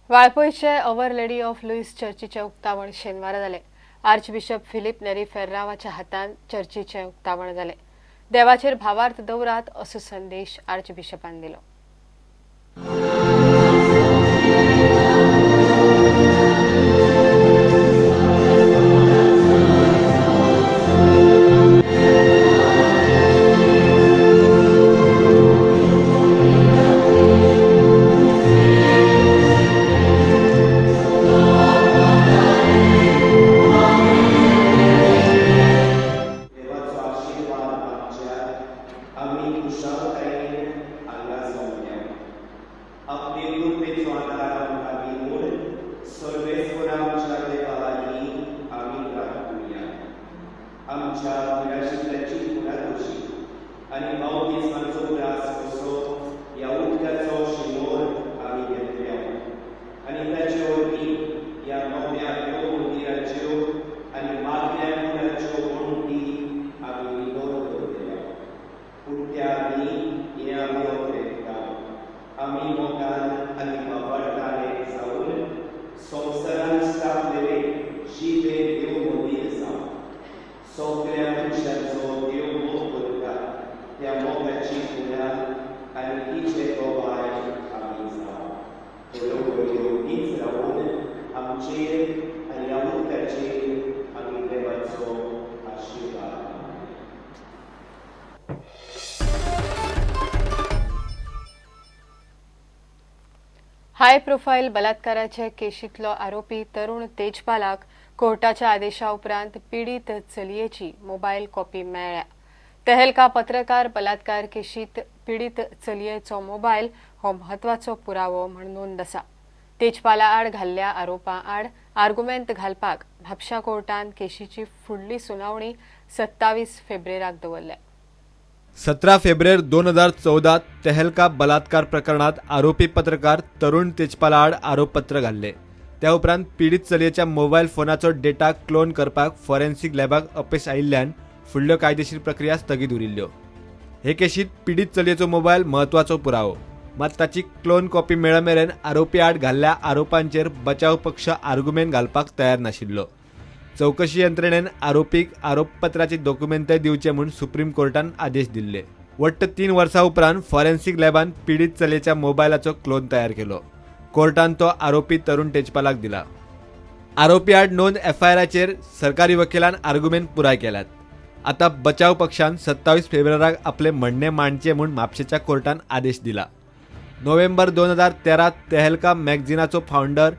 वाळपयचे our lady of Louis चर्चीचें उक्तावण शेनवारा जालें. आर्चबिशप फिलीप नेरी फेर्रावाच्या हातान चर्चीचें उक्तावण जालें. देवाचेर भावार्थ दवरात असो संदेश आर्चबिशपान दिलो. हाय प्रोफाईल बलात्काराचे केशींतलो आरोपी तरुण तेजपालाक कोर्टाच्या आदेशा उपरांत पीडित चलयेची मोबायल कॉपी मेळ्ळ्या. तहेलका पत्रकार बलात्कार केशींत पीडित चलयेचो मोबायल हो म्हत्वाचो पुरावो म्हूण नोंद आसा. तेजपाला आड घाल्ल्या आरोपां आड आर्गुमेंत घालपाक म्हापशा कोर्टान केशीची फुडली सुनावणी 27 फेब्रेराक दवरल्या. 17 फेब्रेर 2014 तहेलका बलात्कार प्रकरणात आरोपी पत्रकार तरुण तेजपाला आड आरोपपत्र घाल्ले. त्या उपरांत पीडित चलयेच्या मोबायल फोनाचो डेटा क्लोन करपाक फॉरेन्सिक लॅबाक अपेस आयिल्ल्यान फुडल्यो कायदेशीर प्रक्रिया स्थगीत उरिल्ल्यो. हे केशीत पीडित चलयेचो मोबायल म्हत्वाचो पुरावो, मात ताची क्लोन कॉपी मेळ मेरेन आरोपी आड घाल्ल्या आरोपांचेर बचाव पक्ष आर्गुमेंट घालपाक तयार नाशिल्लो. चौकशी यंत्रणेन आरोपीक आरोपपत्राचे दोकुमेंतय दिवचे म्हूण सुप्रीम कोर्टान आदेश दिल्ले. वट्ट 3 वर्सां उपरांत फॉरेन्सिक लॅबान पीडित चलयेच्या मोबायलाचो क्लोन तयार केलो. कोर्टान तो आरोपी तरुण तेजपालाक दिला. आरोपी आड नोंद एफआयआराचेर सरकारी वकिलान आर्गुमेंट पुराय केल्यात. आतां बचाव पक्षान 27 फेब्रुवाराक आपले म्हणणें मांडचें म्हूण म्हापशेच्या कोर्टान आदेश दिला. नोव्हेंबर 2013 तहेलका मॅगझिनाचो फावंडर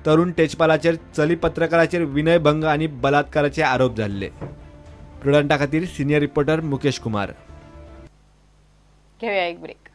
तरुण तेजपालाचेर चली पत्रकाराचेर विनयभंग आनी बलात्काराचे आरोप जाल्ले. प्रुडंटा खातीर सिनियर रिपोर्टर मुकेश कुमार. घेऊया एक ब्रेक.